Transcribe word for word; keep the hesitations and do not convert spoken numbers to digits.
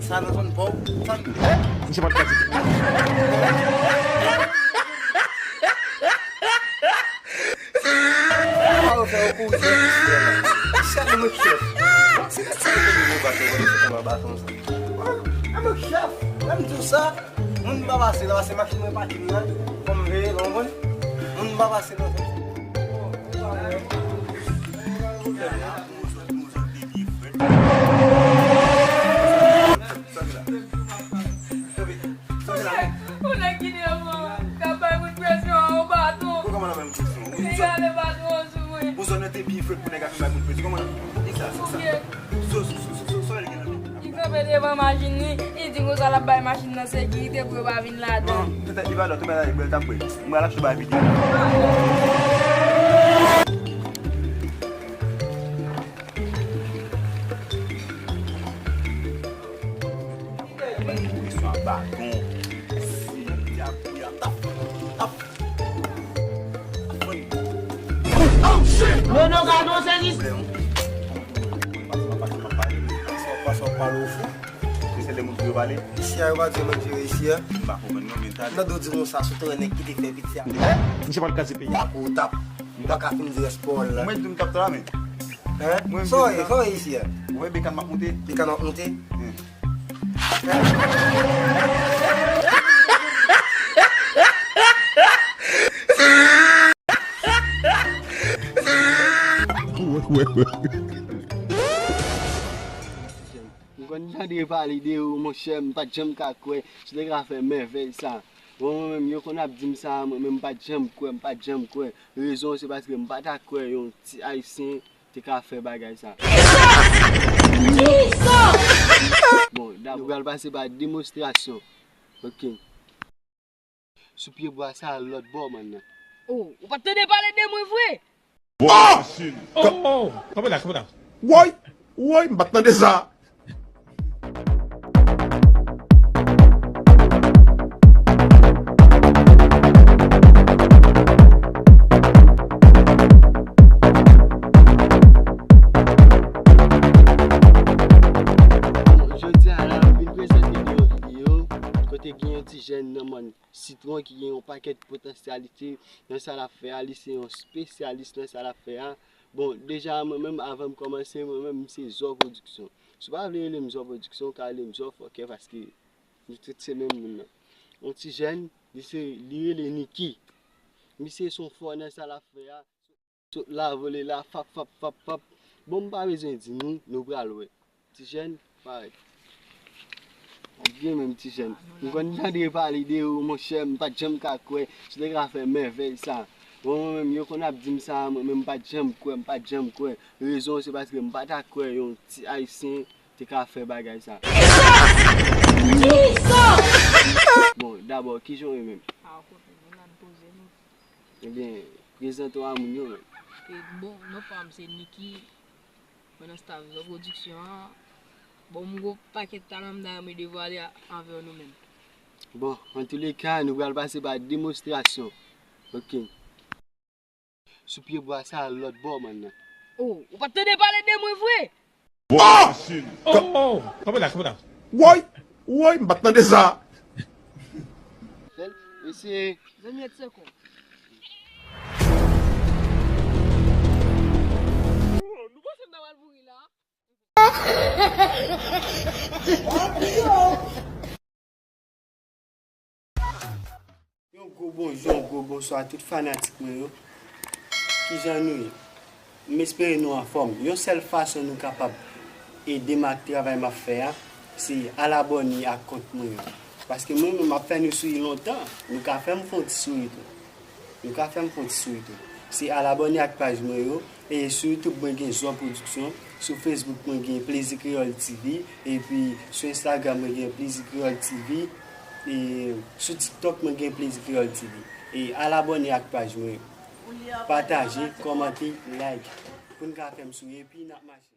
Sa nan zòn pa w? Sa m... Misye pa t ka di. Sa yo fè yo kouri. Chèf mwen chèf. Se sa ki te gwo baton, se konn baton sa. A mwen chèf, lè m di w sa, moun pa pase la, pase machin mwen pati m nan, fò m veye, w konprann? Moun pa pase nan zòn. Ou nèg ki devan, k ap bay moun presyon an, yon baton. Kòman nan menm kesyon? Li rale baton an sou mwen. Bon, zòn nan te byen frèt pou nèg ap vin bay moun presyon. Kòman nan? Ki sa, sa, sa? Oubyen So, so, so, so, so, so, li gen nan men. Li kanpe devan machin li, li di konsa l ap bay machin nan sekirite pou yo pa vin ladan. Non, tèt li pa dwat, ou mèt ale, bèl t ap bwè. Mwen al achte bay vide. Mwen ap kouri sou a baton. Si, y ap, y ap, ap, ap. Non, non, gadon, sezi. Pase w ap pale, w fou. Se sèl de moun pou yo pale. Isi a, yo pa di yo mèt jere isi a. M pa konprann non, men talè. Nan do di konsa, sou teren nèg ki te fè piti a. Misye pa t ka di peyi a pou w tap. M pa ka fin di rès pawòl la. Mwen di m tap travay. Hein? Sa w ye, sa w ye isi a? Ou wè bekàn m ap moute? Bekàn w ap moute? M konn tande pale de ou, monchè, m pa t janm ka kwè si w te ka fè mèvèy sa. Bon, mwen menm, yo konn ap di m sa, mwen menm, m pa t janm kwè, m pa t janm kwè. Rezon, se paske m pa ta kwè yon ti Ayisyen te ka fè bagay sa. Bon, dabò, nou pral pase pa demonstrasyon. Ok. Sou pye bwa sa, lòt bò, man nan. Oh, ou pa t tande pale de mwen vre? Wa! Oh, oh, kanpe la, kanpe la. Woy! Woy, m pa t tande sa. Jodi a la, m vin prezante nou yon videyo kote gen yon ti jèn nan mòn Sitwon ki gen yon pakèt potansyalite nan sa l ap fè a, li se yon espesyalis nan sa l ap fè a. Bon, deja, mwen menm, avan m kòmanse, mwen menm, m se Zò Pwodiksyon. Si w pa vle rele m Zò Pwodiksyon, w ka rele m Zò Fòkè, paske nou tout se menm moun nan. Yon ti jèn, li se, li rele Niki. Misye se yon fò nan sa l ap fè a. Sot la, vole la, fap, fap, fap, fap. Bon, m pa bezwen di nou, nou pral wè. Ti jèn, parèt. Byen menm, ti jèn. M konn tande pale de ou, monchè, m pa t janm ka kwè si w te ka fè mèvèy sa. Bon, mwen menm, yo konn ap di m sa, mwen menm, m pa t janm kwè, m pa t janm kwè. Rezon, se paske m pa ta kwè yon ti Ayisyen te ka fè bagay sa. Bon, dabò, kijan w ye menm? Ebyen, prezante w a moun yo menm. E, bon, non pa m se Niki, mwen nan staff Zò Pwodiksyon an. Bon, m gon pakèt talan m ta renmen devwale a, anvè nou menm. Bon, antouleka, nou pral pase pa demonstrasyon. Ok. Sou pye bwa sa, lòt bò, man nan. Oh, ou pa t tande pale de mwen vre? Wa! Oh, oh, kanpe la, kanpe la. Woy! Woy, m pa t tande sa. Fè l, eseye. Zanmi, et seconde. Nou panse m ta pral mouri la? Yon gwo bonjou, yon gwo bonswa tout fanatik mwen yo. Kijan nou ye? M espere nou anfòm. Yon sèl fason nou kapab ede m ak travay m ap fè a, se al abòne ak kont mwen yo. Paske mwen menm m ap fè nou souri lontan, nou ka fè m fè yon ti souri tou. Nou ka fè m fè yon ti souri tou. Se al abòne ak paj mwen yo. E sou YouTube, mwen gen Zò Pwodiksyon. Sou Facebook, mwen gen Plezi Kreyòl T V. Epi sou Instagram, mwen gen Plezi Kreyòl T V. E sou TikTok, mwen gen Plezi Kreyòl T V. E al abòne ak paj mwen yo. Pataje, kòmante, like. Pou n ka fè m souri. Epi n ap mache.